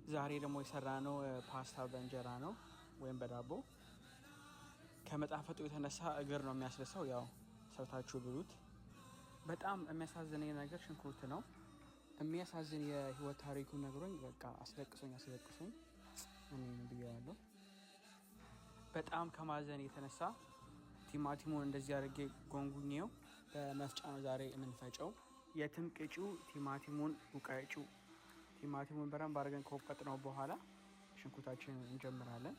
ዛሬ ደግሞ የሰራነው ፓስታ በእንጀራ ነው ወይም በዳቦ። ከመጣፈጡ የተነሳ እግር ነው የሚያስልሰው። ያው ሰርታችሁ ብሉት። በጣም የሚያሳዝነኝ ነገር ሽንኩርት ነው። የሚያሳዝን የህይወት ታሪኩ ነግሮኝ በቃ አስለቅሶኝ አስለቅሶኝ እኔ ብያለሁ። በጣም ከማዘን የተነሳ ቲማቲሙን እንደዚህ አድርጌ ጎንጉኜው በመፍጫ ነው ዛሬ የምንፈጨው። የትም ቅጪው፣ ቲማቲሙን ውቀጪው። ቲማቲሙን በደንብ አድርገን ከወቀጥነው በኋላ ሽንኩርታችንን እንጀምራለን።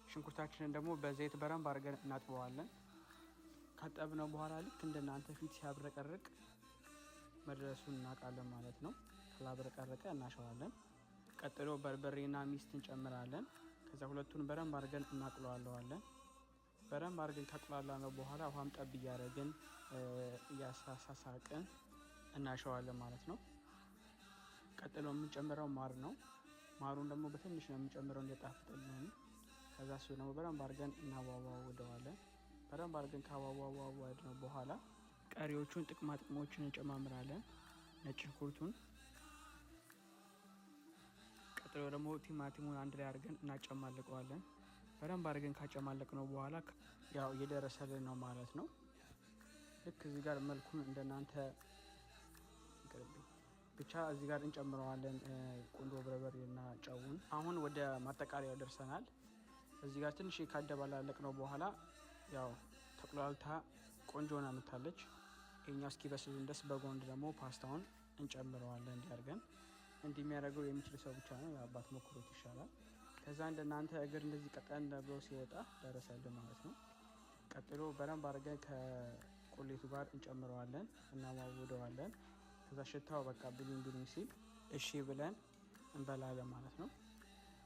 ሽንኩርታችንን ደግሞ በዘይት በደንብ አድርገን እናጥበዋለን። ካጠብነው በኋላ ልክ እንደናንተ ፊት ሲያብረቀርቅ መድረሱን እናውቃለን ማለት ነው። ካላብረቀረቀ እናሸዋለን። ቀጥሎ በርበሬና ሚስት እንጨምራለን። ከዛ ሁለቱን በደንብ አድርገን እናቁላለዋለን። በደንብ አድርገን ካቁላላነው በኋላ ውሃም ጠብ እያደረግን እያሳሳቅን እናሸዋለን ማለት ነው። ቀጥሎ የምንጨምረው ማር ነው። ማሩን ደግሞ በትንሽ ነው የምንጨምረው እንዲጣፍጥልን። ከዛ እሱ ደግሞ በደንብ አድርገን እናዋዋውደዋለን። በደንብ አድርገን ካዋዋዋድነው በኋላ ቀሪዎቹን ጥቅማ ጥቅሞችን እንጨማምራለን። ነጭ ሽንኩርቱን፣ ቀጥሎ ደግሞ ቲማቲሙን አንድ ላይ አድርገን እናጨማልቀዋለን። በደንብ አድርገን ካጨማለቅነው በኋላ ያው እየደረሰልን ነው ማለት ነው። ልክ እዚህ ጋር መልኩን እንደናንተ ይቅርብኝ ብቻ እዚህ ጋር እንጨምረዋለን ቁንዶ በርበሬና ጨውን። አሁን ወደ ማጠቃለያው ደርሰናል። እዚህ ጋር ትንሽ ካደባላለቅነው በኋላ ያው ተቁላልታ ቆንጆ ሆና መጥታለች። ይሄኛው እስኪበስልን ድረስ በጎን ደግሞ ፓስታውን እንጨምረዋለን። እንዲያርገን እንዲህ የሚያደርገው የሚችል ሰው ብቻ ነው። የአባት ሞክሮት ይሻላል። ከዛ እንደናንተ እግር እንደዚህ ቀጠን ብሎ ሲወጣ ደረሰልን ማለት ነው። ቀጥሎ በደንብ አድርገን ከቁሌቱ ጋር እንጨምረዋለን፣ እናዋውደዋለን። ከዛ ሽታው በቃ ብሉኝ ብሉኝ ሲል እሺ ብለን እንበላለን ማለት ነው።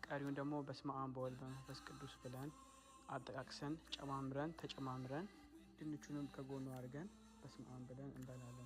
ቀሪውን ደግሞ በስመ አብ በወልድ በመንፈስ ቅዱስ ብለን አጠቃቅሰን ጨማምረን ተጨማምረን ድንቹንም ከጎኑ አድርገን በስመ አብ ብለን እንበላለን።